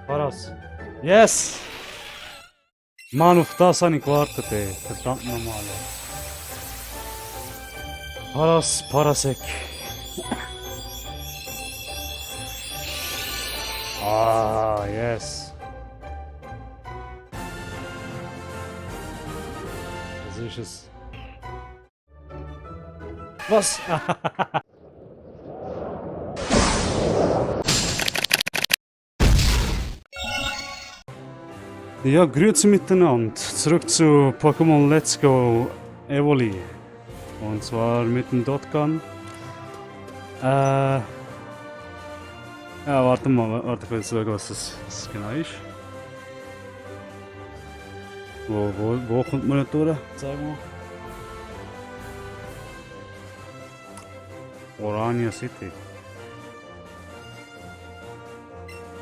Paras. Yes! Mann, auf das habe ich gewartet, ey. Verdammt nochmal, ey. Paras, Parasek. Ah, yes. Das ist es. Was? Ja, grüezi miteinander. Zurück zu Pokémon Let's Go Evoli. Und zwar mit dem Dotgun. Ja, warte mal, warte kurz schauen, was das genau ist. Wo kommt man nicht durch? Sag mal. Orania City.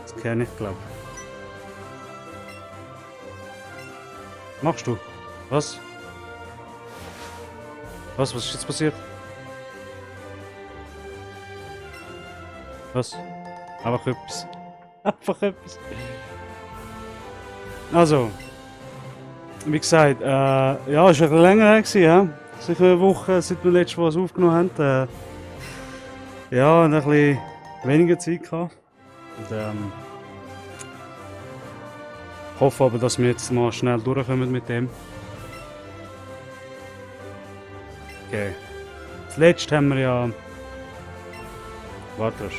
Das kenne ich, glaube ich. Machst du? Was? Was ist jetzt passiert? Was? Einfach etwas. Einfach etwas. Also. Wie gesagt, ja, es war ein bisschen länger her, ja. Sicher eine Woche, seit wir letztes Mal was aufgenommen haben. Ja, und ein bisschen weniger Zeit gehabt. Und, ich hoffe aber, dass wir jetzt mal schnell durchkommen mit dem. Okay. Das letzte haben wir ja... Warte,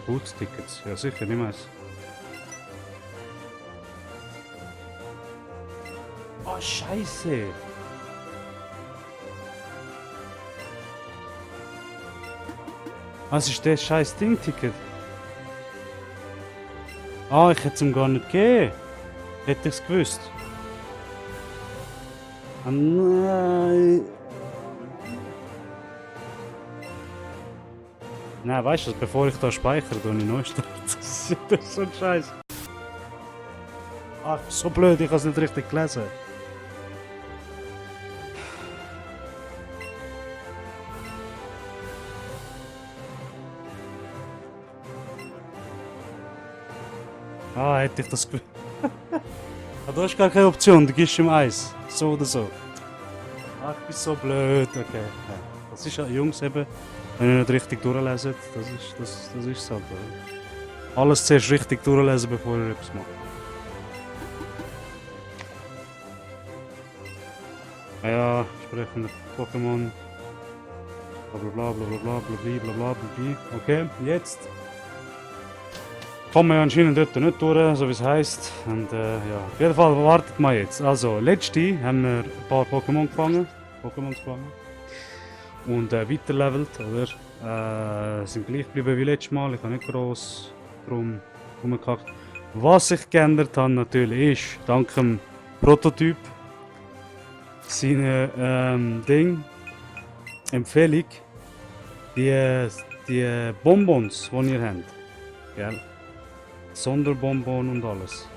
Bootstickets. Ja sicher, nicht mehr. Oh, Scheiße! Was ist das scheiß Ding-Ticket? Ah, ich hätte es ihm gar nicht gegeben. Hätte ich es gewusst. Ah, nein. Nein, weißt du, bevor ich da speichere, tue ich neu starten. Das ist so ein Scheiß. Ach, so blöd, ich habe es nicht richtig gelesen. Ah, hätte ich das gewusst. Ah, du hast gar keine Option, du gibst ihm Eis. So oder so. Ach, ich bin so blöd. Okay. Ja. Das ist ja, Jungs, eben, wenn ihr nicht richtig durchlesen, das ist es halt. Oder? Alles zuerst richtig durchlesen, bevor ihr etwas macht. Ah ja, sprechende Pokémon. Blablabla, blablabla, blablabla, blablabla. Okay, jetzt. Kommen wir anscheinend dort nicht durch, so wie es heisst. Und ja, auf jeden Fall wartet mal jetzt. Also, letzte haben wir ein paar Pokémon gefangen. Und weiterlevelt, oder? Sind gleich geblieben wie letztes Mal. Ich habe nicht gross drum rumgekackt. Was sich geändert hat natürlich ist, dank dem Prototyp, seine Empfehlung, die Bonbons, die ihr habt. Gell? Sonderbonbon und alles.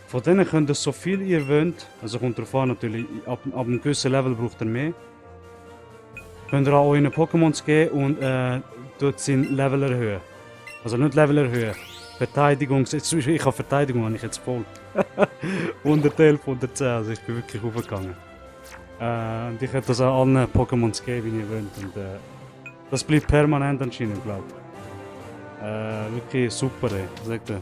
Von denen könnt ihr so viel ihr wollt, also kommt darauf an natürlich, ab einem gewissen Level braucht ihr mehr. Könnt ihr auch euren Pokémons geben und dort sein Level erhöhen. Also nicht Level erhöhen. Verteidigung, ich habe Verteidigung, habe ich jetzt voll. 111, 110, also ich bin wirklich hochgegangen. Und ich hätte das auch allen Pokémons geben, wie ihr wollt. Und das bleibt permanent anscheinend, glaube ich. Wirklich super, ey. Sagt er.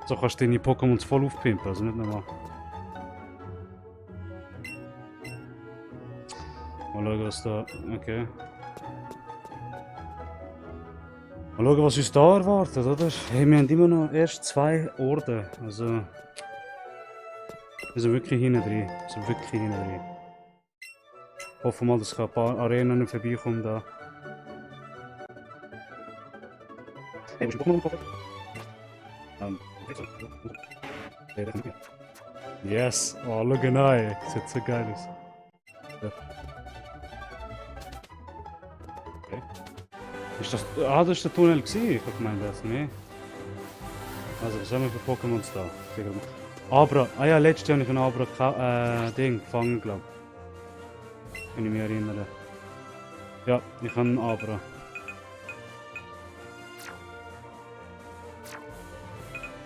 So kannst du deine Pokémons voll aufpimpen, also nicht normal. Mal schauen, was da. Okay. Mal schauen, was uns da erwartet, oder? Hey, wir haben immer noch erst 2 Orden. Also. Wir sind wirklich hinten drin. Hoffen mal, dass ein paar Arenen vorbeikommen da. Hey, wo ist Pokémon gekommen? Yes! Oh, schau an, sieht so geil aus. Ja. Okay. Ist das. Ah, das war der Tunnel gewesen. Ich hab gemeint, das nicht. Also, was haben wir für Pokémons da? Abra. Ah ja, letztes Jahr habe ich ein Abra-Ding gefangen, glaube ich. Kann ich mich erinnern. Ja, ich habe einen Abra.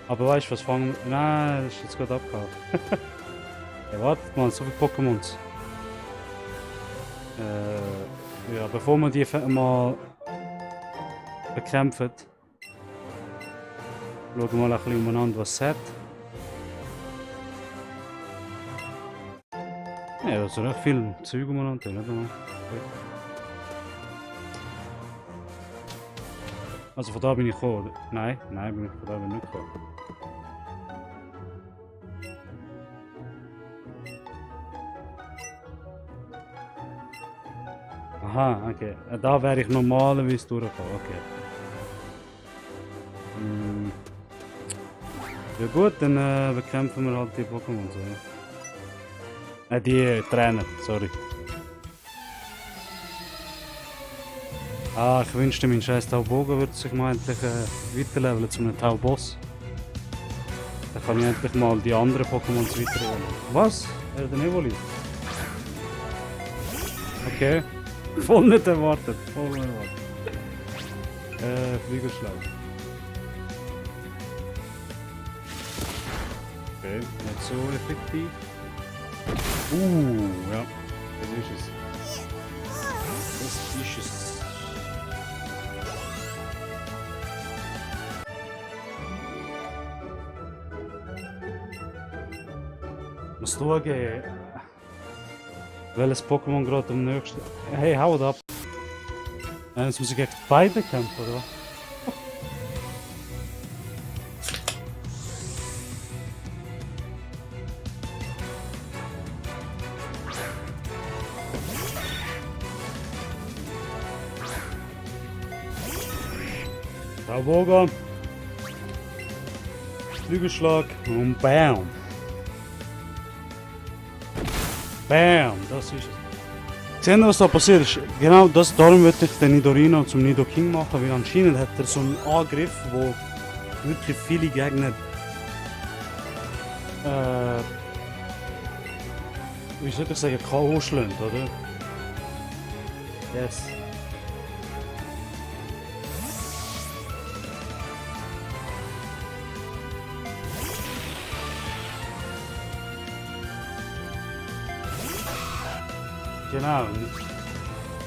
Aber weißt du, was fangen wir... Nein, das ist jetzt gerade abgehauen. Ja, wartet mal, so viele Pokémons. Ja, bevor wir die mal bekämpfen, schauen wir mal ein bisschen umeinander, was es hat. Ja, da sind recht viel Zeug umeinander, nicht mal. Also von da bin ich gekommen. Nein, von da bin ich nicht gekommen. Aha, okay. Da wäre ich normalerweise durchgekommen, okay. Ja gut, dann bekämpfen wir halt die Pokémon so. Die Trainer, sorry. Ah, ich wünschte, mein scheiß Taubogen würde sich mal endlich weiterleveln zu einem Tauboss. Dann kann ich endlich mal die anderen Pokémon weiterleveln. Was? Er hat den Evoli? Okay. Voll nicht erwartet, voll nicht erwartet. Flügelschlag. Okay, nicht so effektiv. Ja. Das ist es. Das ist es. Muss schauen, welches Pokémon gerade am nächsten... Hey, haut ab! Jetzt muss ich gegen beide kämpfen, oder was? Taubogen! Flügelschlag und BAM! BAM! Das ist es. Seht ihr, was da passiert ist? Genau das, darum würde ich den Nidorino zum Nidoking machen, weil anscheinend hat er so einen Angriff, wo wirklich viele Gegner wie soll ich sagen, K.O. schlägt, oder? Yes. Genau.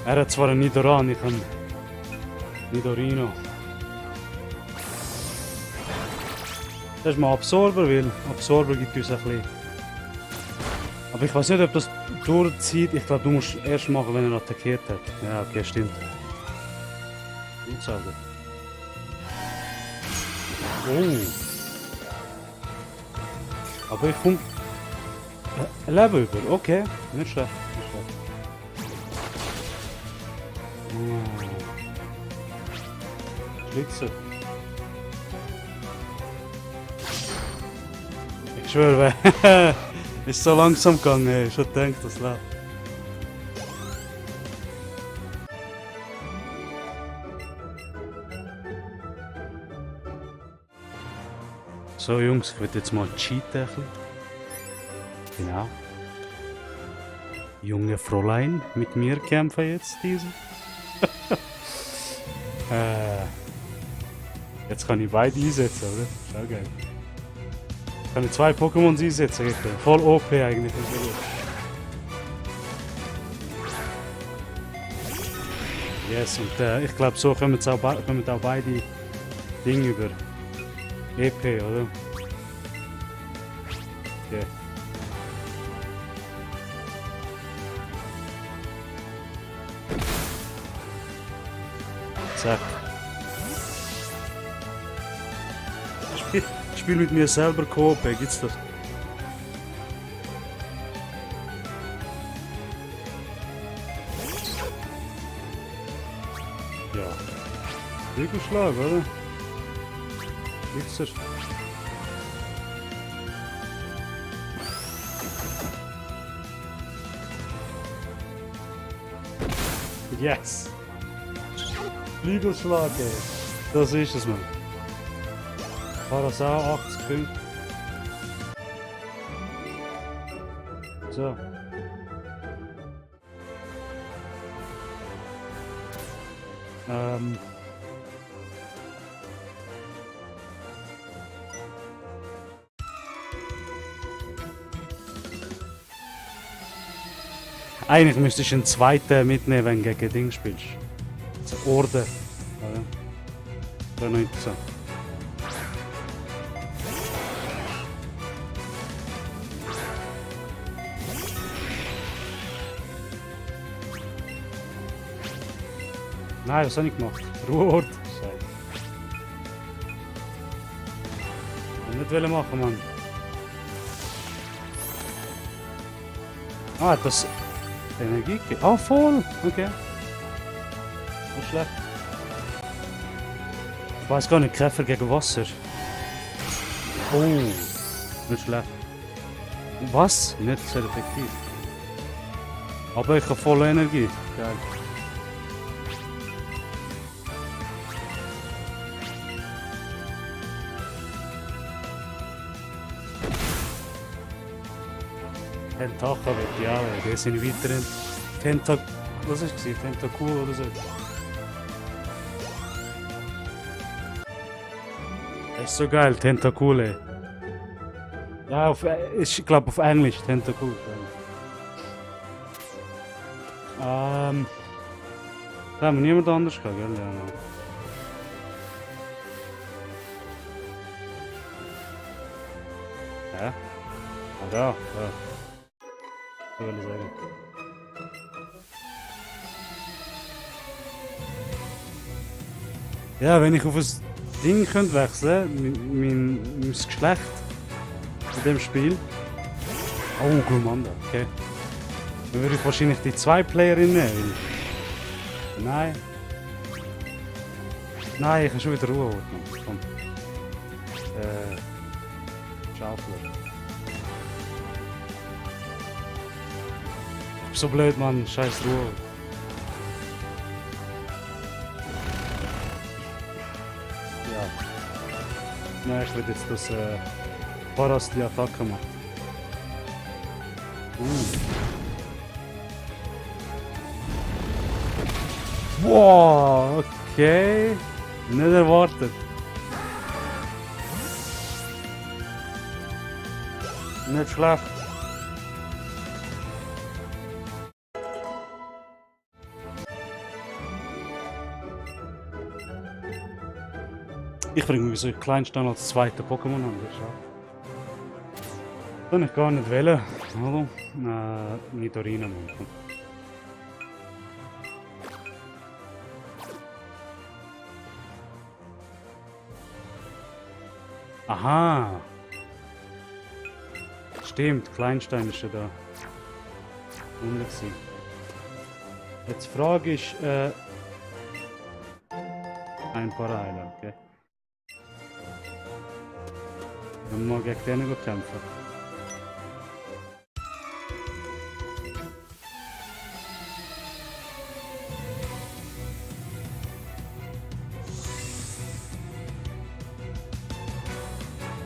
Er hat zwar einen Nidoran, ich habe Nidorino. Das ist mal Absorber, weil Absorber gibt uns ein bisschen. Aber ich weiß nicht, ob das durchzieht. Ich glaube, du musst erst machen, wenn er attackiert hat. Ja, okay, stimmt. Gut sagen. Oh. Aber ich komme. Leben über, okay. Nicht schlecht. Nicht schlecht. Schlitzer. Ich schwöre, ist so langsam gegangen, ey. Schon gedacht, das läuft. So Jungs, ich will jetzt mal cheaten. Genau. Junge Fräulein, mit mir kämpfen jetzt diese. Jetzt kann ich beide einsetzen, oder? Schau geil. Kann ich zwei Pokémon einsetzen, richtig. Voll OP eigentlich. Yes, und ich glaube so kommen auch beide Dinge über. EP, oder? Okay. Zack. Ich spiele mit mir selber Koop, gibt's das? Ja. Flügelschlag, oder? Gibt's das? Yes! Flügelschlag, ey. Das ist es, Mann. Parasau 80 Punkte. So. Eigentlich müsstest du einen zweiten mitnehmen, wenn du gegen Ding spielst. So Orden. Ja. Das wäre noch interessant. Nein, was habe ich gemacht? Ruheort. Scheiße. Ich wollte nicht machen, Mann. Ah, das Energie. Ah, voll! Okay. Nicht schlecht. Ich weiß gar nicht, Käfer gegen Wasser. Oh, nicht schlecht. Was? Nicht sehr effektiv. Aber ich habe volle Energie. Geil. Tentakel, ja, die sind weiterhin was ist das? Tentacool oder so. Das ist so geil, Tentacool. Ja, ich glaube auf Englisch, Tentacool. Da haben wir niemand anders gehabt, gell? Ja. Hä? Ah, da. So will ich sagen. Ja, wenn ich auf ein Ding könnte wechseln, mein Geschlecht in dem Spiel. Oh, Glumanda, okay. Dann würde ich wahrscheinlich die 2 Playerin nehmen. Nein. Nein, ich habe schon wieder Ruhe. Komm. Schaufel. So blöd, Mann. Scheiß Ruhe. Ja. Nein, ich will jetzt das Paras die Attacke machen. Wow, okay. Nicht erwartet. Nicht schlecht. Ich frage mich, wieso ich Kleinstein als zweiter Pokémon habe. Kann ich gar nicht wählen, oder? Nidorina, Mann. Aha! Stimmt, Kleinstein ist ja da. Wunderlich. Jetzt frage ich, ein paar Heiler, okay. Dann mal gegen den kämpfen.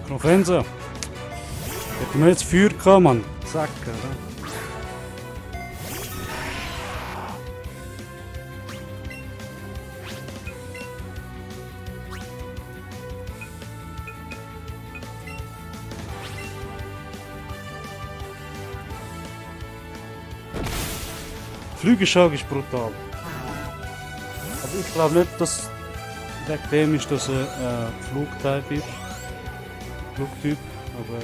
Knofenser! Hätten wir jetzt Feuer gehabt, Mann. Zack, oder? Flügelschlag ist brutal. Aber ich glaube nicht, dass wegen dem ist, dass er Flugtyp ist. Flugtyp, aber.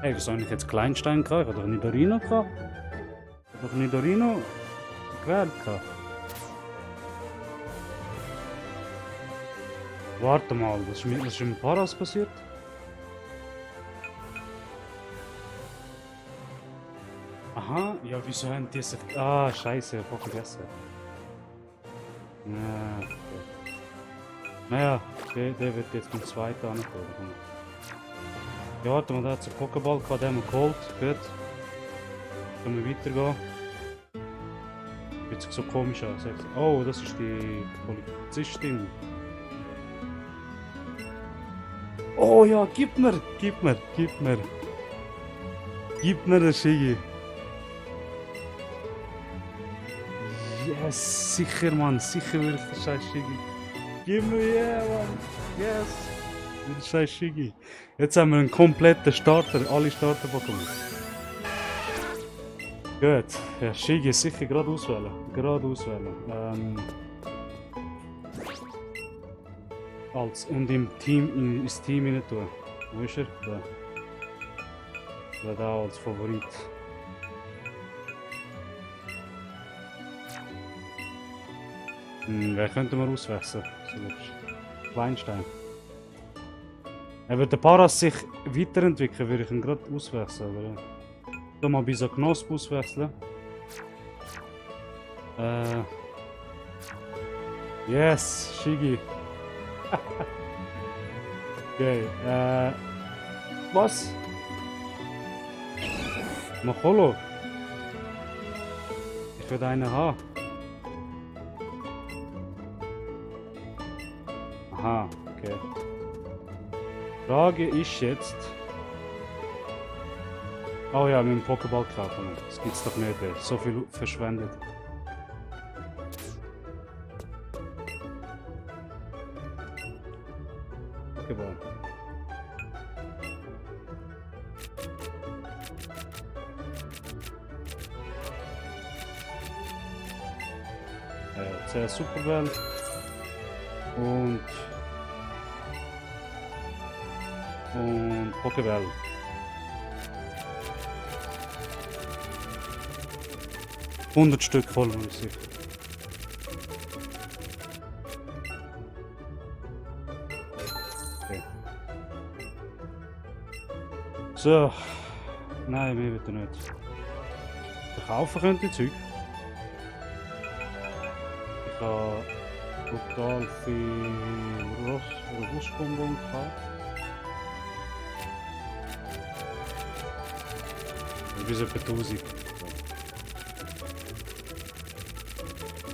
Hey, wieso habe ich jetzt Kleinstein gehabt? Ich habe doch Nidorino gehabt. Ich habe doch Nidorino gewählt gehabt. Warte mal, was ist mit Paras passiert? Aha, ja, wieso haben die sich. Ah, scheiße, ich habe vergessen. Ja, okay. Naja, der wird jetzt mit zweiten angekommen. Ja, warte mal, der hat so einen Pokéball gehabt, den haben wir geholt. Gut. Können wir weitergehen. Fühlt sich so komisch an. Oh, das ist die Polizistin. Oh ja, gib mir den Shigi. Yes, sicher, Mann, sicher will ich den scheiß Shigi. Gib mir, yeah, Mann, yes. Der scheiß Shigi. Jetzt haben wir einen kompletten Starter, alle Starter-Pokémon. Gut, ja, Shigi ist sicher gerade auswählen. Gerade auswählen. Und im Team, ins Team rein tun. Wo ist er? Da. Da als Favorit. Wer könnte man auswechseln? Weinstein. Wenn der Paras sich weiterentwickeln, würde ich ihn gerade auswechseln. Aber da mal bei so Gnosp auswechseln. Yes, Shigi. Okay, was? Macholo. Ich will einen haben. Aha, okay. Frage ist jetzt. Oh ja, mit dem Pokéball kaufen. Das gibt's doch nicht. So viel verschwendet. Pokéball. Sehr Superbell. Und Pokéball. $100 Stück voll, muss ich sagen. Okay. So. Nein, mehr wird er nicht. Verkaufen könnte ich Zeug. Ich habe total viel Rostbonbon gehabt. Bis etwa 1000.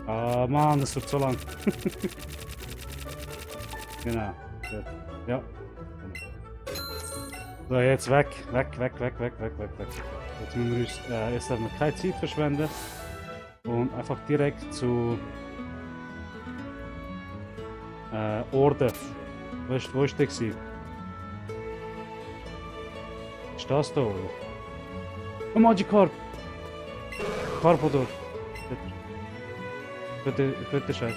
Ah Mann, das wird so lang. Genau. Gut. Ja. So, jetzt weg. Weg. Jetzt müssen wir uns, jetzt haben wir keine Zeit verschwenden. Und einfach direkt zu Orden. Wo ist der gewesen? Ist das da, oder? Oh, Magikarp! Carpador! Ich will den Scheiß.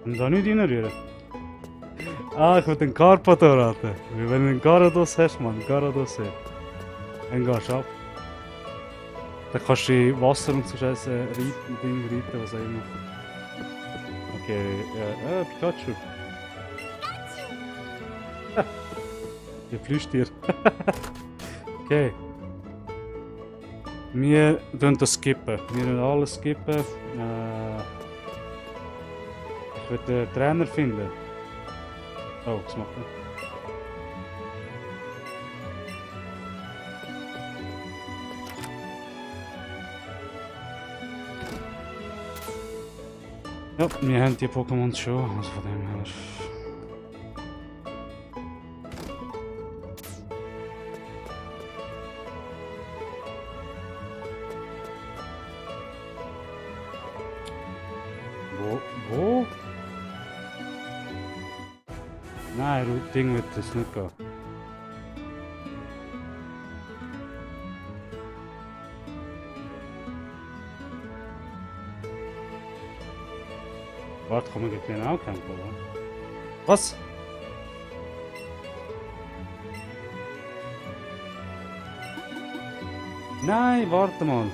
Und da nicht reinrühren. Ah, ich will den Carpador halten. Wenn du einen Garados hast, Mann, Garados hier. Dann gehst du ab. Dann kannst du in Wasser und so Scheiße reiten, was auch immer. Okay, Pikachu. Der Plüschtier. Okay. Wir tun das skippen. Wir tun alles skippen. Ich will den Trainer finden. Oh, was macht er? Ja, wir haben die Pokémon schon, also von dem her. Wo? Nein, das Ding wird das nicht gehen. Warte, kann man gegen den auch kämpfen, oder? Was? Nein, warte mal.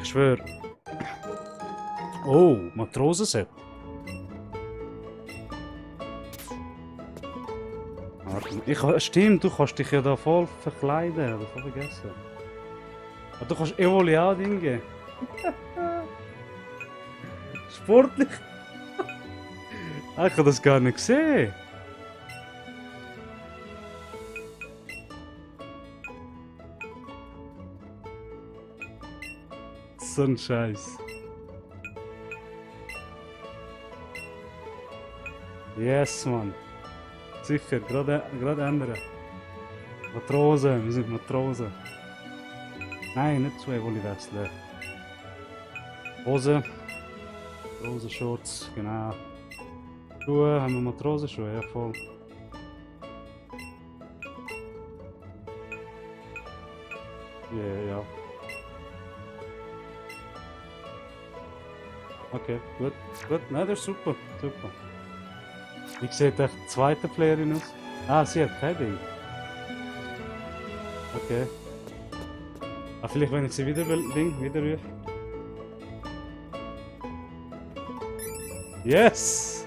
Ich schwöre. Oh, Matrosenset. Warte mal. Stimmt, du kannst dich ja da voll verkleiden, oder voll vergessen. Aber du kannst Evoli Dinge. Sportlich. Ich habe das gar nicht gesehen. So ein Scheiß. Yes, Mann. Sicher, gerade ändern. Matrose, wir sind Matrose. Nein, nicht zu Evoli wechseln. Hose. Matrosenschutz, genau. Schuhe, haben wir Matrosenschuhe, ja voll. Ja. Okay, gut. Nein, das ist super. Wie sieht der zweite Playerin aus? Ah, sie hat kein Ding. Okay. Ah, vielleicht wenn ich sie wieder rufe. Yes!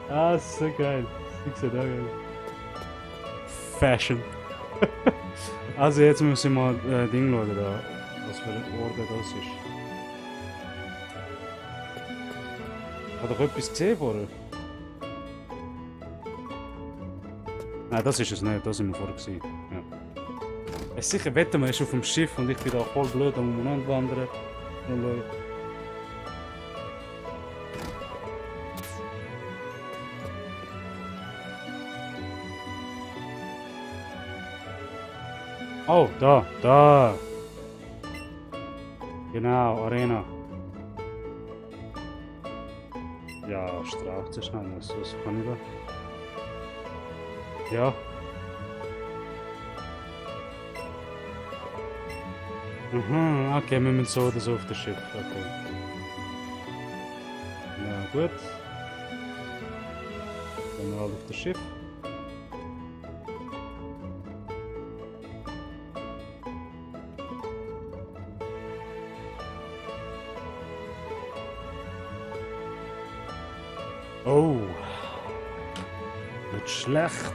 Ah, so geil. Sie sieht auch geil. Fashion. Also jetzt müssen wir mal Ding schauen da. Was für ein Ort das ist. Hat doch etwas gesehen vorher? Nein, das ist es nicht, da sind wir vorher gewesen. Ja. Es ist sicher, wetten wir ist auf dem Schiff und ich bin da voll blöd am umeinander wandern. Oh, da. Genau, Arena. Ja, straucht sich schnell, was kann ich da? Ja. Mhm, okay, wir müssen so oder so auf das Schiff, okay. Ja, gut. Gehen wir halt auf das Schiff. Oh. Nicht schlecht.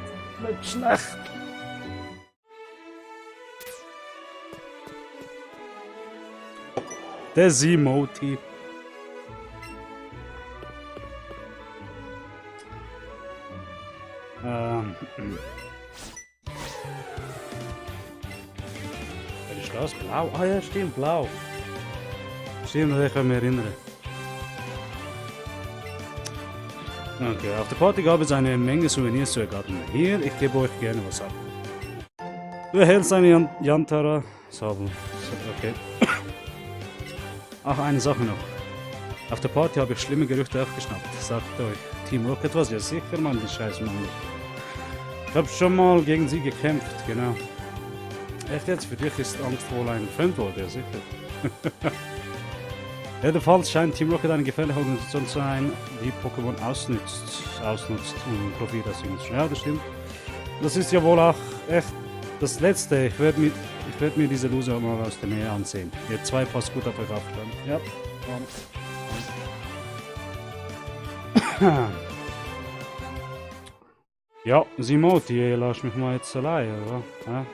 Der Simoti. Was ist das? Blau? Ah ja, stimmt, blau. Stimmt, ich kann mich erinnern. Okay, auf der Party gab es eine Menge Souvenirs zu ergattern. Hier, ich gebe euch gerne was ab. Du erhältst eine Yantara. Okay. Ach, eine Sache noch. Auf der Party habe ich schlimme Gerüchte aufgeschnappt. Sagt euch Team Rocket was? Ja sicher, Mann, die Scheißmann. Ich habe schon mal gegen sie gekämpft, genau. Echt jetzt? Für dich ist Angst wohl ein Fremdwort, ja sicher. Jedenfalls scheint Team Rocket eine gefährliche Organisation zu sein, die Pokémon ausnutzt, um Profit aus ihnen zu schlagen. Ja, das stimmt. Das ist ja wohl auch echt das Letzte. Ich werd mir diese Loser mal aus der Nähe ansehen. Ihr zwei passt gut auf euch auf. Ja. Ja, Simoti, lass mich mal jetzt allein, oder? Ja.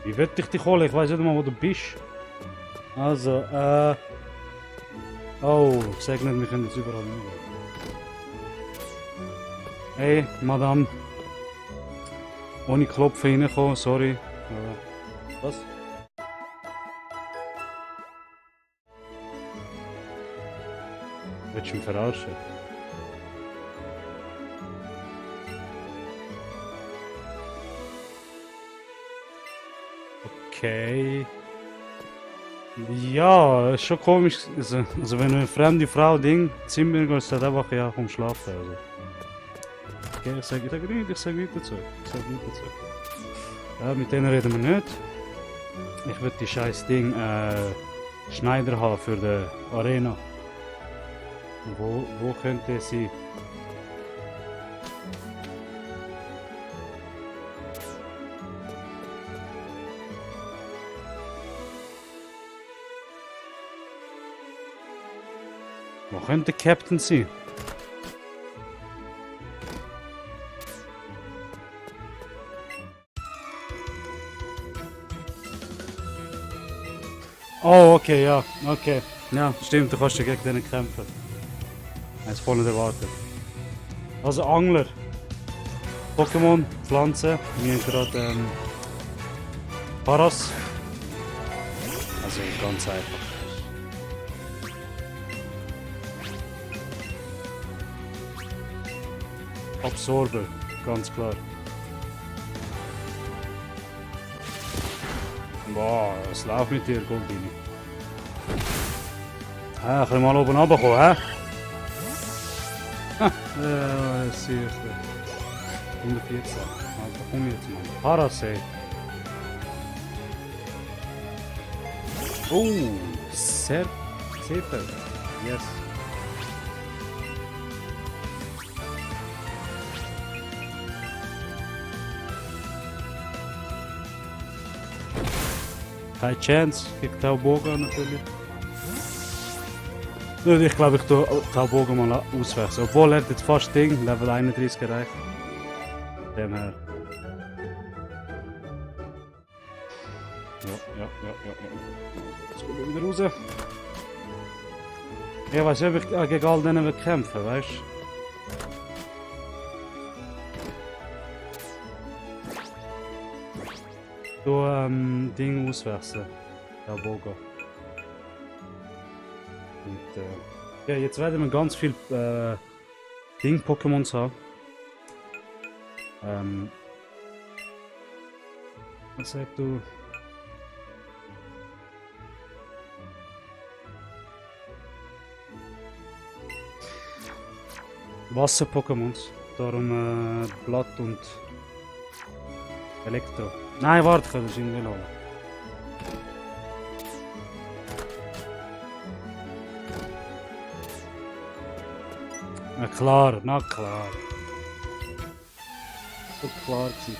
Wie wird ich dich holen? Ich weiß nicht mal, wo du bist. Also, oh, sag nicht, wir können jetzt überall hingehen. Hey, Madame. Ohne Klopfen reinkommen, sorry. Was? Willst du mich verarschen? Okay. Ja, ist schon komisch. Also wenn eine fremde Frau Ding Zimmer geht, ist das einfach ja vom Schlafen. Also. Okay, ich sag nicht dazu. Ja, mit denen reden wir nicht. Ich würde die scheiß Ding Schneider haben für die Arena. Wo könnte sie? Wo könnte Captain sein? Oh, okay, ja, okay. Ja, stimmt, du kannst ja gegen den kämpfen. Ich hab's voll nicht erwartet. Also Angler. Pokémon, Pflanzen. Wir haben gerade Paras. Also ganz einfach. Absorber, ganz klar. Boah, was läuft mit dir, Goldini? Ah, können wir mal oben runterkommen, hä? Sicher. 114. Also komm jetzt mal. Parasite. Oh, Sepel. Yes. Keine Chance gegen Tauboga natürlich. Ich glaube, ich tue Tauboga mal auswechseln. Obwohl er hat jetzt fast Ding, Level 31 erreicht. Dem her. Ja. Jetzt gehen wir wieder raus. Ich weiß nicht, ob ich gegen all denen kämpfen, weißt du? Ding auswechseln. Tauboga. Und, ja, jetzt werden wir ganz viel Ding-Pokémons haben. Was sagst du? Wasser-Pokémons. Darum Blatt und Elektro. Nein, warte, kann das irgendwie holen. Na klar, na klar. So klar gewesen.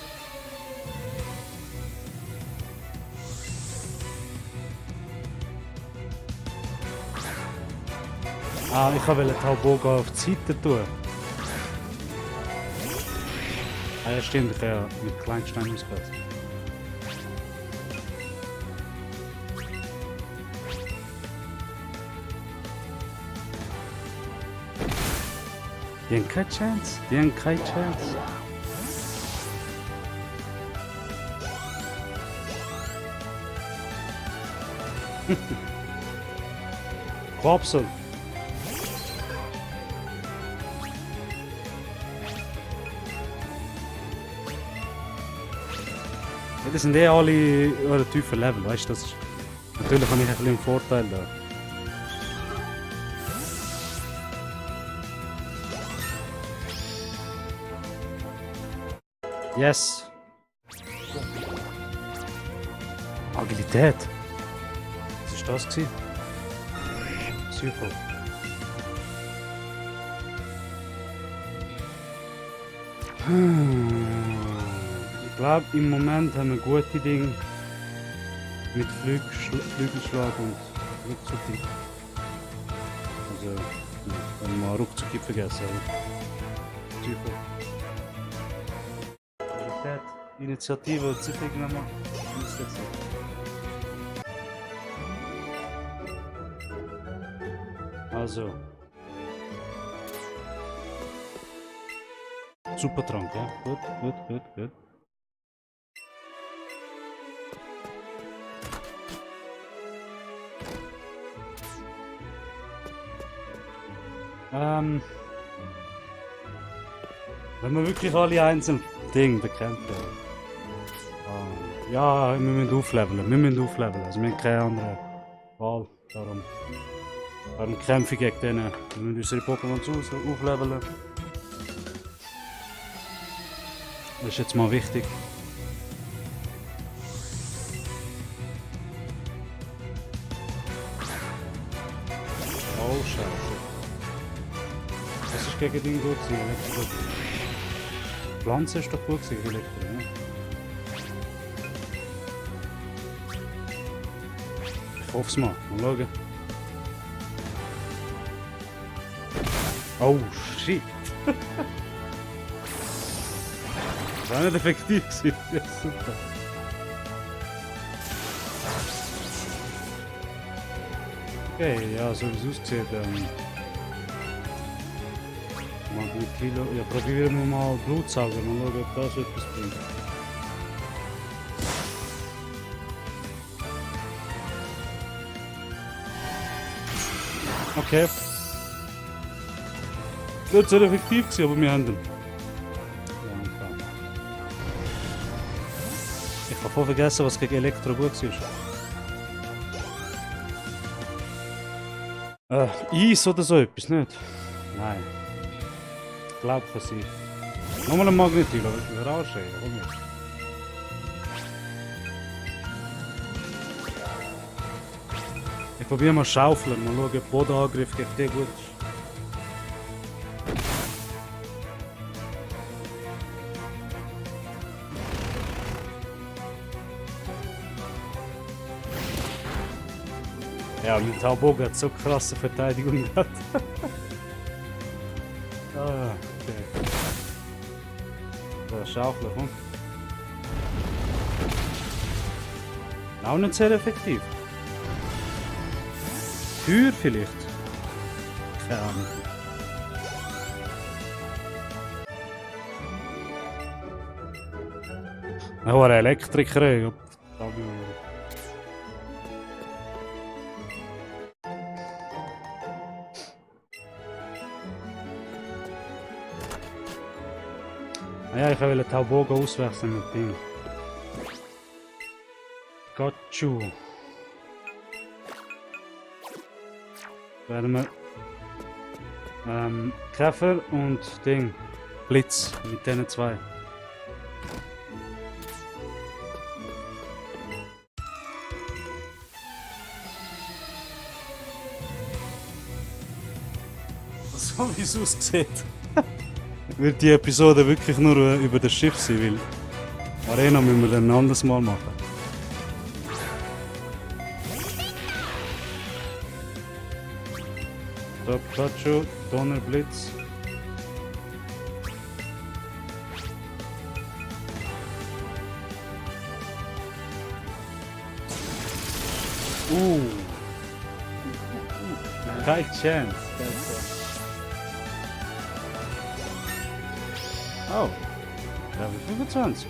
Ah, ich wollte Tauboga auf die Seite tun. Ah ja, stimmt, ich kann ja mit Kleinstein auspassen. Die haben keine Chance. Die haben keine Chance. Quapsel. Ja, das sind eh alle oder tiefen Level, weißt du? Natürlich habe ich ein bisschen einen Vorteil da. Yes. Agilität. Was war das? Super. Ich glaube, im Moment haben wir gute Dinge mit Flügelschlag und Rückzug. Also, wenn wir Rückzug vergessen. Super. Initiative, Ziffern nochmal. Also. Super Trank, ja? Gut. Wenn wir wirklich alle einzeln Dinge bekämpfen. Ja, wir müssen aufleveln. Also wir haben keine andere Wahl. Darum kämpfe ich gegen denen. Wir müssen unsere Pokémon aufleveln. Das ist jetzt mal wichtig. Oh Scheiße. Das ist gegen den gut gewesen. Pflanze ist doch gut gewesen, Elektro, ne? Ich hoffe es mal. Mal schauen. Oh shit! Das war nicht effektiv gewesen. Ja, super. Okay, ja, so wie es aussieht, mit Kilo. Ja, probieren wir mal Blutsauger, mal schauen, ob das etwas bringt. Okay. Nicht so effektiv gewesen, aber wir haben den. Ich habe voll vergessen, was gegen Elektro gut war. Eis oder so etwas, nicht? Nein. Ich glaube für sie. Nochmal ein Magnetil, aber ich will rausschreien. Komm jetzt. Ich probiere mal schaufeln, mal schauen, ob Bodenangriff gegen den gut ist. Ja, mein Taubogen hat so krasse Verteidigung gehabt. Okay. So, schaufeln, komm. Auch nicht sehr effektiv. Teuer vielleicht? Keine Ahnung. Ich war ein Elektriker. Ja, ich will den Taubogen auswechseln mit dem. Gotchu. Werden wir Käfer und Ding. Blitz mit diesen zwei. So wie es aussieht. Wird die Episode wirklich nur über das Schiff sein, weil Arena müssen wir dann ein anderes Mal machen. So, Pikachu, Donnerblitz. Keine Chance. Oh, Level 25.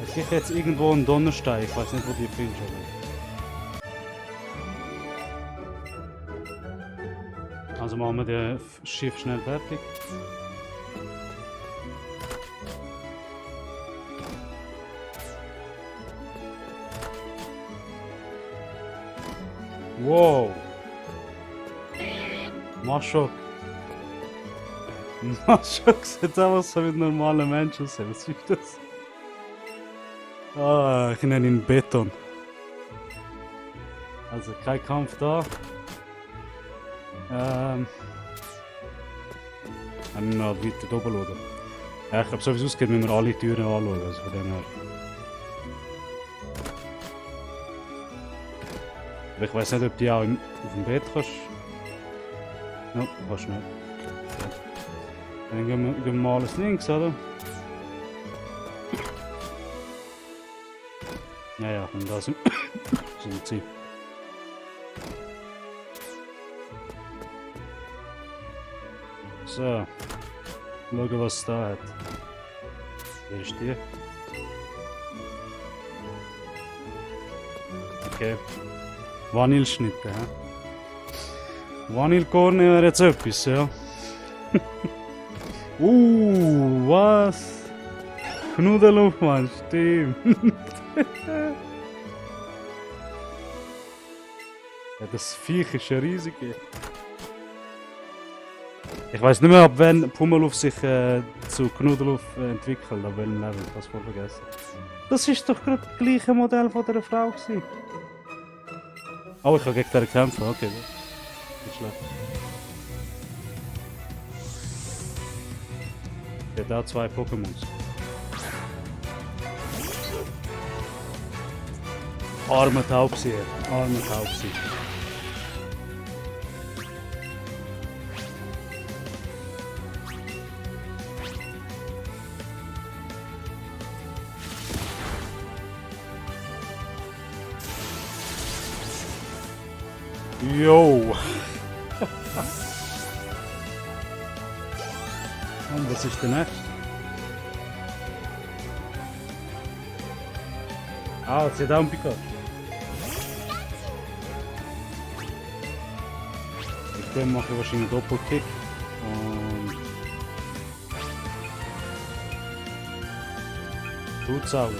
Es gibt jetzt irgendwo einen Donnerstein, ich weiß nicht, wo die findest. Also machen wir das Schiff schnell fertig. Wow! Maschok! Maschok sieht aus wie ein normaler Mensch aus. Was ist das? Ah, ich nenne ihn Beton. Also kein Kampf da. Wenn wir noch weiter oben schauen. Ja, ich glaube, so wie es ausgeht, müssen wir alle Türen anschauen. Also von dem her. Aber ich weiß nicht, ob die auch auf dem Bett kannst. Ja, kannst du nicht. Dann gehen wir mal alles links, oder? Ja, und da sind sie. So. Schauen, was es da hat. Wer ist die? Okay. Vanilleschnitte, hä? Vanillekorn wäre jetzt etwas, ja. Was? Knudelluft, Mann, stimmt. Ja, das Viech ist ja riesig. Ich weiß nicht mehr, ab wann Pummeluff sich zu Knudelluff entwickelt, ab welchem Level, ich habe es voll vergessen. Das ist doch gerade das gleiche Modell von dieser Frau gewesen. Oh, ich kann gegen den kämpfen, okay. Nicht schlecht. Der hat auch zwei Pokémons. Arme Taubsi, arme Taubsi. Yo! Und was ist der nächste? Ah, jetzt hat auch ein Pikachu. Mit dem mache ich wahrscheinlich Doppelkick. Und Blutsauger.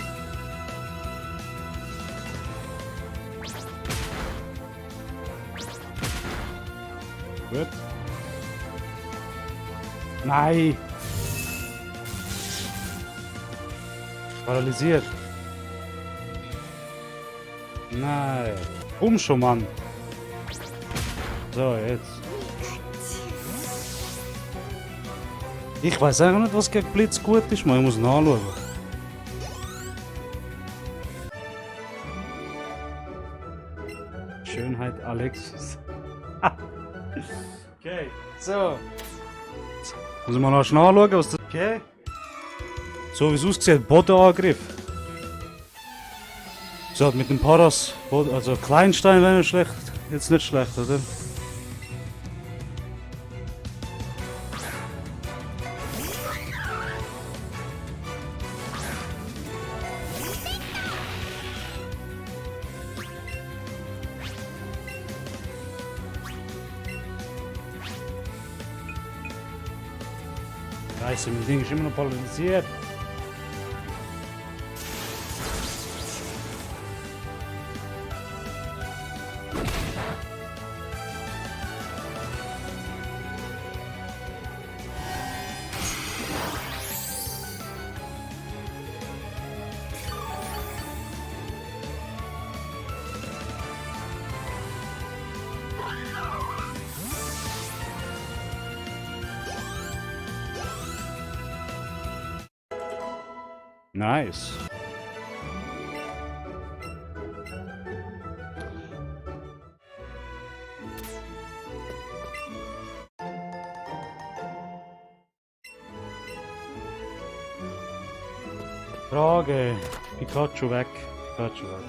Gut. Nein! Paralysiert. Nein. Komm schon, Mann. So, jetzt. Ich weiß auch nicht, was gegen Blitz gut ist, man. Ich muss nachschauen. Schönheit Alexis. Okay, so. Jetzt muss ich mal noch schnell nachschauen, was das. Okay. So wie es aussieht, Bodenangriff. So, mit dem Paras, also Kleinstein wäre nicht schlecht. Jetzt nicht schlecht, oder? Scheiße, mein Ding ist immer noch polarisiert. Nice. Frage. Pikachu weg. Pikachu weg.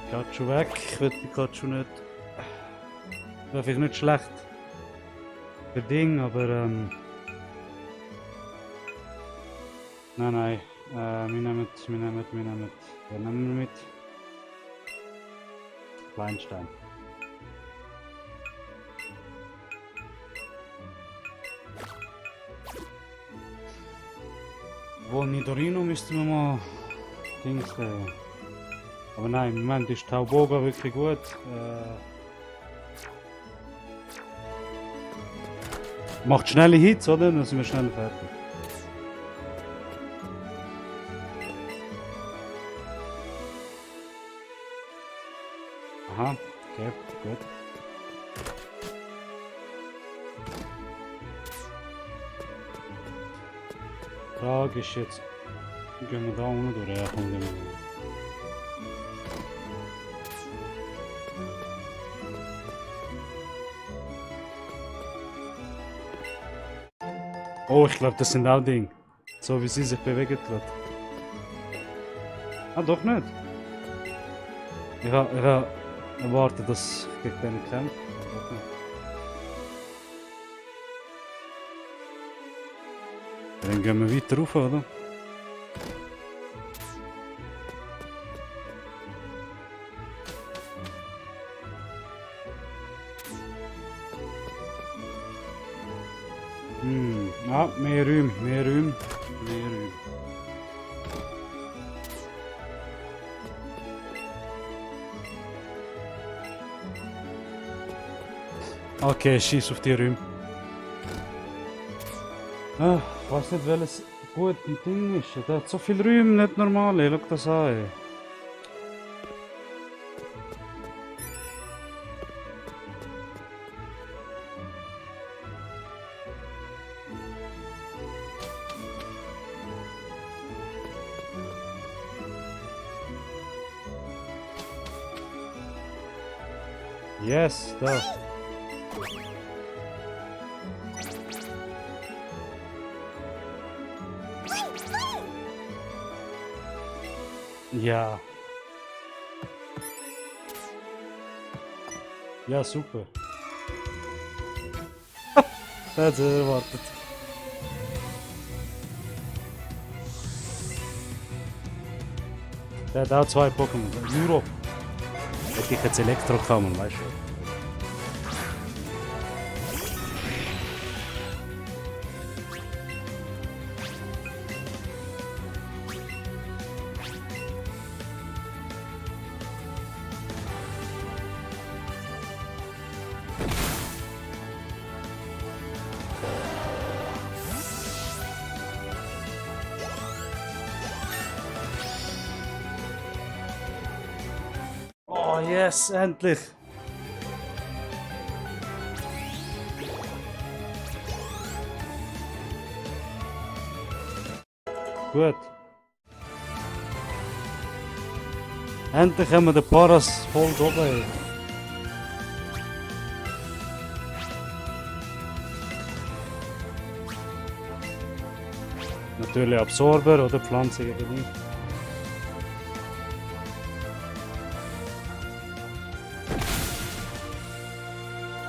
Pikachu weg. Ich will Pikachu nicht. Wäre vielleicht nicht schlecht. Für Ding, aber nein, nein. Wir nehmen. Wer nehmen wir mit? Kleinstein. Wohl Nidorino müssten wir mal Dings sehen. Aber nein, im Moment ist Tauboga wirklich gut. Macht schnelle Hits, oder? Dann sind wir schnell fertig. Aha, okay, gut. Frage ist jetzt, gehen wir da unten durch? Ja, komm, gehen wir. Oh, ich glaube, das sind auch Dinge. So wie sie sich bewegt wird. Ah, doch nicht. Ich habe erwartet, dass ich gegen den kämpfe. Dann gehen wir weiter rauf, oder? Ah, mehr Räume, mehr Räume, mehr Räume. Okay, schieß auf die Räume. Ah, ich weiß nicht, welches gut ein Ding ist. Der hat so viele Räume, nicht normal. Ey, schau das an. Ey. Yes, da. Ja. Ja, super. Das hat er erwartet. Der hat auch zwei Pokémon. Euro. Hätte ich jetzt Elektro kommen, weißt du? Oh yes, endlich! Gut. Endlich haben wir den Paras voll oben. Natürlich Absorber oder Pflanze gegen ihn.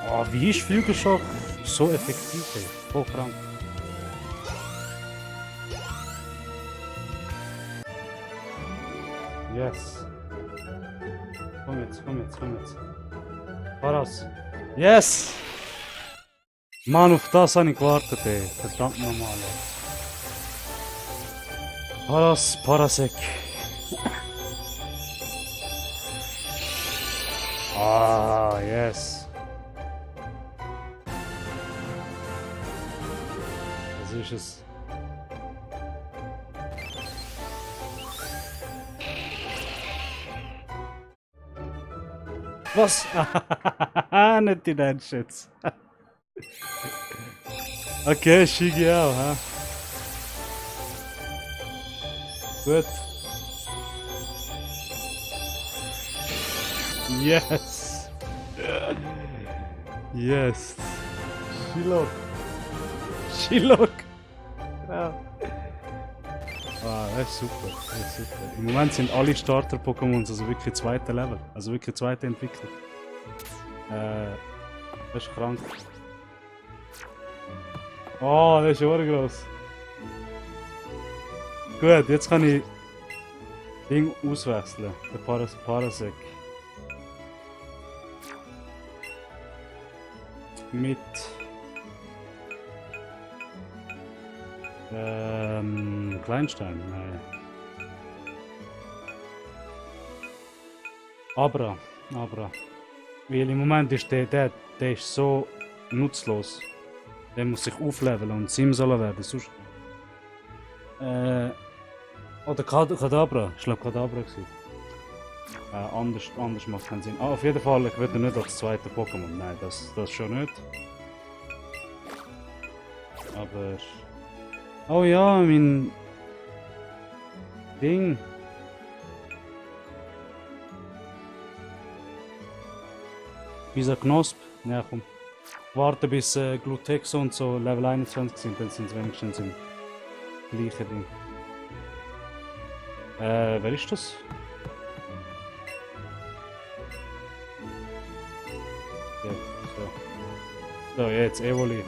Oh, wie ist Flügelschlag so effektiv? Ey. Voll krank. Yes. Komm jetzt, komm jetzt, komm jetzt. Paras. Yes! Mann, auf das habe ich gewartet, ey. Verdammt nochmal, ey. Paras, Parasek. Ah, yes. Das ist es. Was? Nicht in den Schütz. Okay, Shigi auch, ha? Gut. Yes! Yes! Shilok! Shilok! Ja. Ah, das ist super, das ist super. Im Moment sind alle Starter-Pokémons also wirklich zweite Level, also wirklich zweite Entwicklung. Das ist krank. Oh, das ist groß. Gut, jetzt kann ich Ding auswechseln, der Parasek. Mit Kleinstein, nein. Abra. Weil im Moment ist der ist so nutzlos. Der muss sich aufleveln und Simsala werden, sonst... Oder Kadabra, ich glaube Kadabra gewesen. Anders macht keinen Sinn. Ah, auf jeden Fall, ich würde nicht als zweiter Pokémon, nein, das schon nicht. Aber... Oh ja, mein... Ding. Bisa Knosp. Ja, komm. Warte bis Glutexo und so Level 21 sind, dann sind es wenigstens im gleichen Ding. Wer ist das? Ja, so. So, jetzt Evoli.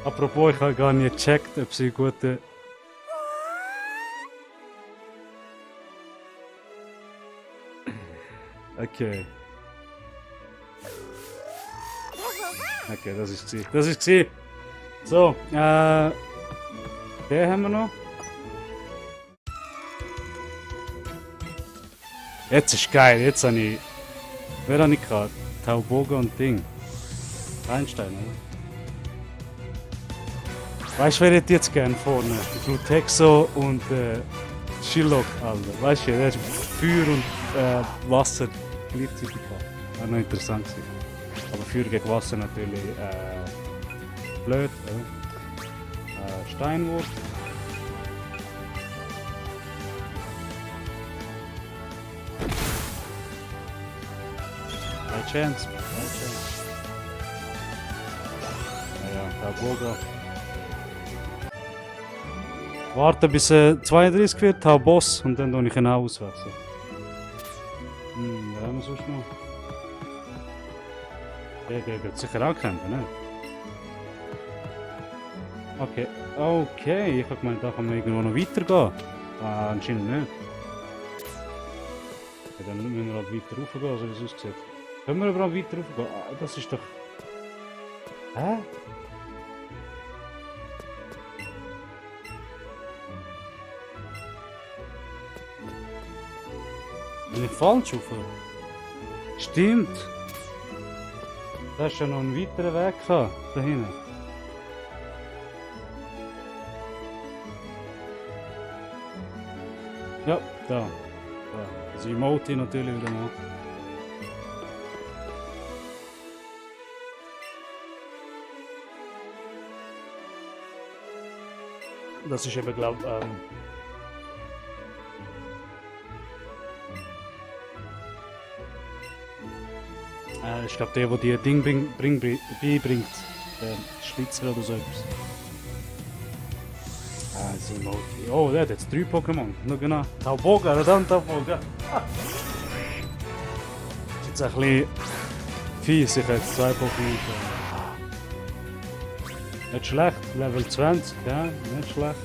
Apropos, ich habe gar nicht gecheckt, ob sie gute... Okay. Okay, das ist sie. Das ist sie. So, den haben wir noch. Jetzt ist geil, jetzt habe ich... Wer habe ich gerade? Tauboga und Ding. Einstein, oder? Weißt du, wer hätte jetzt gern vorne? Glutexo und Shilok, Alter. Weißt du, der ist Feuer und Wasser gleichzeitig. War noch interessant gewesen. Aber Feuer gegen Wasser natürlich blöd. Steinwurf. By chance. Ja, Tauboga. Warte bis 32 wird, hau Boss und dann tue ich ihn auch auswechseln. Da haben wir sonst noch. Der wird sicher auch kämpfen, ne? Okay, okay, ich hab gemeint, da kann man irgendwo noch weitergehen. Anscheinend nicht. Ja, dann müssen wir halt weiter raufgehen, so wie es aussieht. Können wir überhaupt weiter raufgehen? Das ist doch... Hä? Bin ich falsch auf? Stimmt. Da ist ja noch einen weiteren Weg gehabt, da hinten. Ja, da. Das Emote natürlich wieder mal. Das ist eben, glaube ich glaube, der die Ding beibringt. Der Schlitzer oder so etwas. Das Emote. Oh, der hat jetzt 3 Pokémon. Nur genau. Tauboga, dann Tauboga. Ist jetzt ein bisschen fies, ich habe jetzt 2 Pokémon. Nicht schlecht, Level 20, ja, nicht schlecht.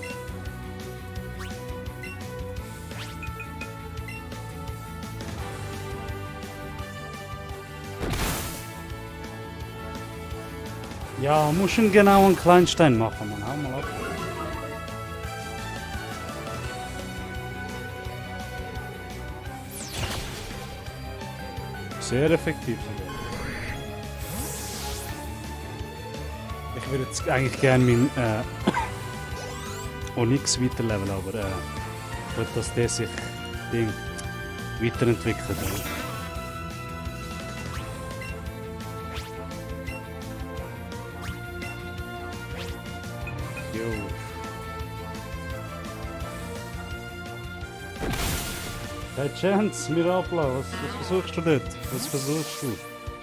Ja, muss schon genau einen Kleinstein machen, man. Hau mal ab. Sehr effektiv. Ich würde jetzt eigentlich gerne meinen Onyx weiterleveln, aber ich will, dass der sich weiterentwickelt. Jo. Hey Chance, Mirabla, was versuchst du dort? Was versuchst du?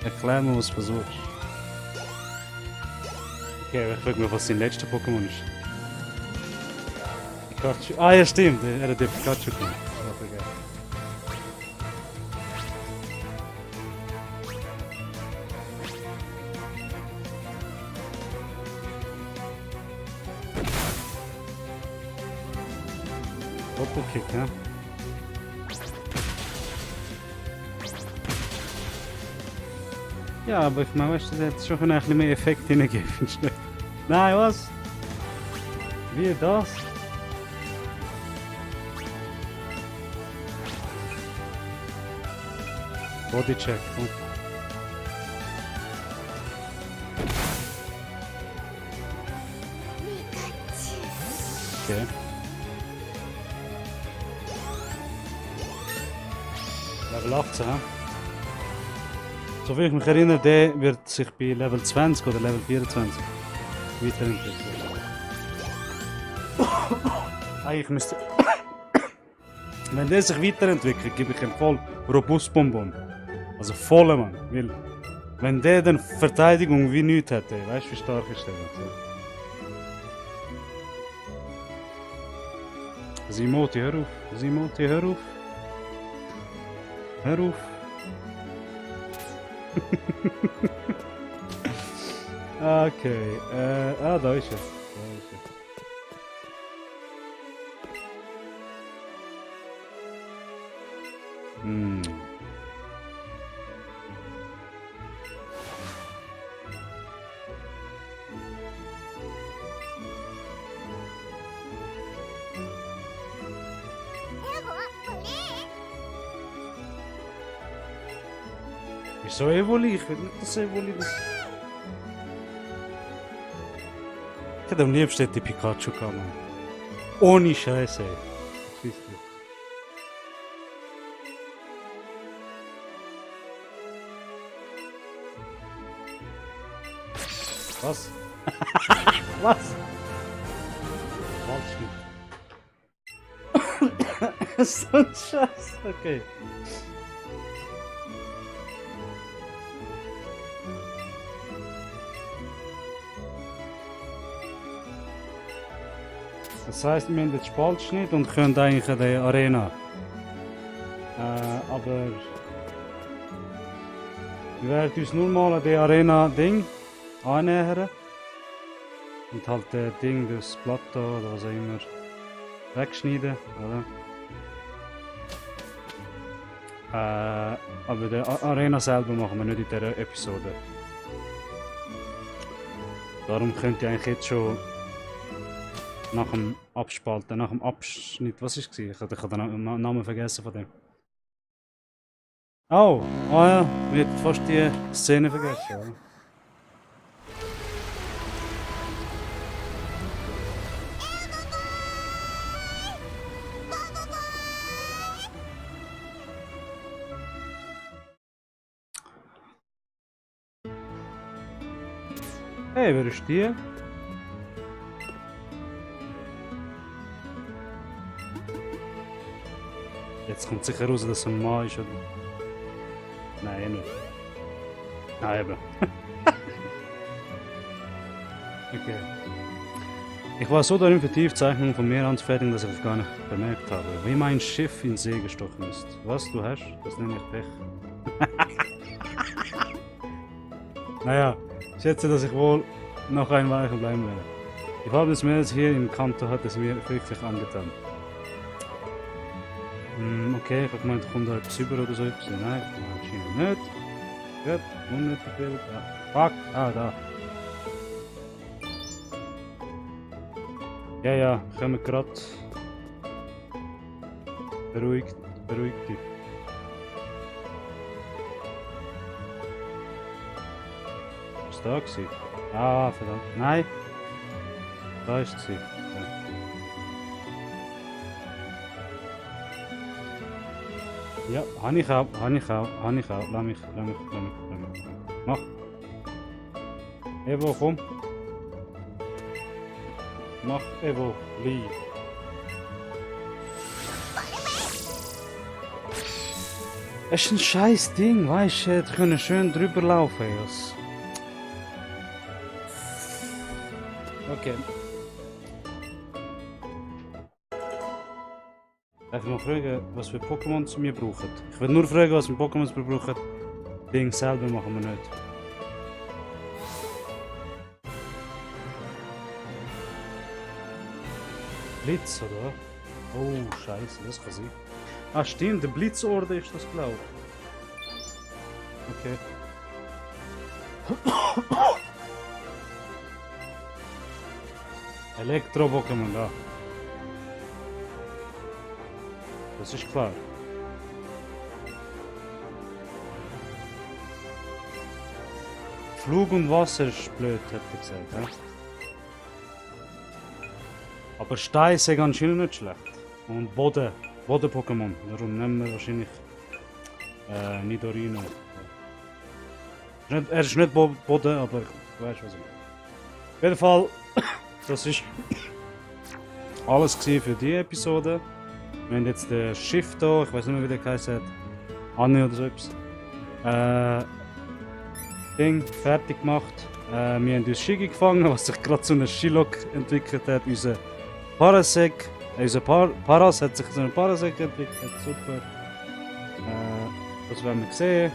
Erklär mir, was du versuchst. Okay, ich frage mich, was sein letzter Pokémon ist. Pikachu. Ah ja, stimmt, er hat den Pikachu gemacht. Doppelkick, ja? Ja, aber ich meine, weißt du, das hätte schon ein bisschen mehr Effekt hineingeben. Nein, was? Wie das? Bodycheck. Okay. Level 18, hä? Soviel ich mich erinnere, der wird sich bei Level 20 oder Level 24 weiterentwickeln. Eigentlich müsste... Wenn der sich weiterentwickelt, gebe ich ihm voll Robust-Bonbon. Also voll, Mann. Weil, wenn der dann Verteidigung wie nichts hätte, weißt du, wie stark ist der? Simoti, hör auf. Simoti, hör auf. Hör auf. Okay, da ist er. Hm. Wieso Evoli? Ich will nicht, dass Evoli das... Ich hätte am liebsten die Pikachu gehabt, Mann. Ohne Scheiße. Was? Was? Falsch. So ein Scheiß. Okay. Das heisst, wir haben jetzt Spaltschnitt und können eigentlich in die Arena. Aber wir werden uns nur mal an die Arena-Ding annähern und halt das Ding, das Blatt da oder was auch immer, wegschneiden, oder? Aber die Arena selber machen wir nicht in dieser Episode. Darum könnt ihr eigentlich jetzt schon nach dem Abspalten, nach dem Abschnitt, was war es? Ich habe den Namen vergessen von dem. Oh, ja, wir haben fast die Szene vergessen. Ja. Hey, wer ist die? Jetzt kommt sicher raus, dass es ein Mann ist, oder? Nein, eh nicht. Nein, eben. Okay. Ich war so darin vertieft, Zeichnungen von mir anzufertigen, dass ich es gar nicht bemerkt habe. Wie mein Schiff in See gestochen ist. Was du hast, das nenne ich Pech. Naja, ich schätze, dass ich wohl noch ein Weichen bleiben werde. Die Farbe des Meeres hier im Kanto hat es mir wirklich angetan. Okay, ich hab gemeint, kommt da etwas über oder so etwas. Nein, anscheinend nicht. Gut, unnötig Bild. Ja. Fuck, da. Ja, kommen grad. Beruhig dich. Ist da gewesen? Ah, verdammt. Nein. Da ist sie. Ja, habe ich auch. Lass mich. Mach. Evo, komm. Mach Evo, lieb. Es ist ein scheiß Ding, weißt du, die können schön drüber laufen. Yes. Okay. Darf ich mal fragen, was für Pokémon wir brauchen? Ich will nur fragen, was für Pokémon wir brauchen. Ding selber machen wir nicht. Blitz, oder? Oh, scheiße, das kann sein. Ah, stimmt, der Blitzorde ist das, glaube ich. Okay. Elektro-Pokémon, da. Das ist klar. Flug und Wasser ist blöd, hätte ich gesagt. Ja? Aber Stein ist anscheinend nicht schlecht. Und Boden-Pokémon. Darum nehmen wir wahrscheinlich Nidorino. Er ist nicht Boden, aber ich weiß was ich meine. Auf jeden Fall, das ist alles für diese Episode. Wir haben jetzt das Schiff hier, ich weiß nicht mehr wie der geheißen hat. Anne oder so etwas. Ding fertig gemacht. Wir haben uns Shigi gefangen, was sich gerade zu einem Shilok entwickelt hat. Unser Parasek, Paras hat sich zu einem Parasek entwickelt. Super. Das werden wir sehen.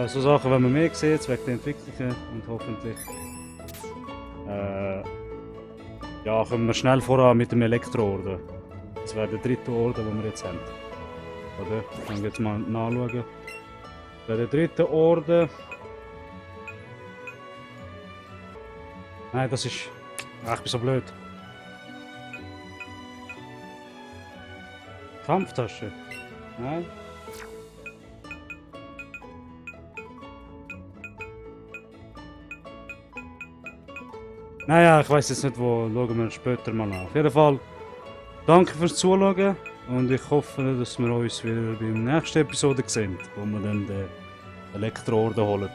So Sachen werden wir mehr sehen, jetzt wegen der Entwicklungen und hoffentlich ja, kommen wir schnell voran mit dem Elektro-Orden. Das wäre der dritte Orden, den wir jetzt haben. Oder? Können wir jetzt mal nachschauen. Das wäre der dritte Orden. Nein, das ist... Ach, ich bin so blöd. Kampftasche. Nein. Naja, ich weiß jetzt nicht wo, schauen wir später mal nach. Auf jeden Fall, danke fürs Zuschauen und ich hoffe, dass wir uns wieder beim nächsten Episode sehen, wo wir dann den Elektro-Orden holen.